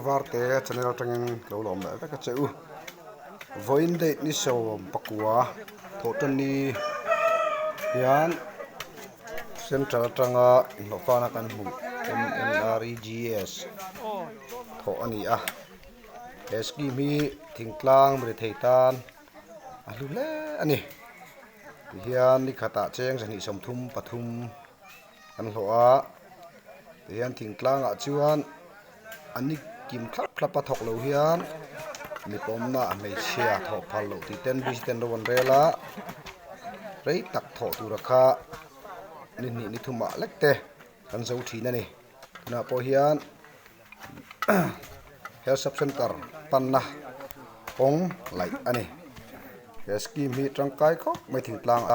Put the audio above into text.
Varte channel atangin lo lawm leh vek a che u. Vawiin date ni 19 thawhtanni hian central atanga inhlawhfana kan hmuh MNREGS thawh a ni a. He scheme hi thingtlang mirethei tan a hlu hle a ni. Tihian ni khatah cheng 233 an hlawh a tihian thingtlangah chuan an ni kim thlap thlap a thawk lo hian mi pawmna hmeichhia thawh phal loh tih ten bus ten ro an rel a rei tak thawh tura kha ni hnih ni thumah lek te kan zo thin a ni tunah pawh hian health sub center panna kawng laih a ni he scheme hi tangkai khawp mai thingtlang a.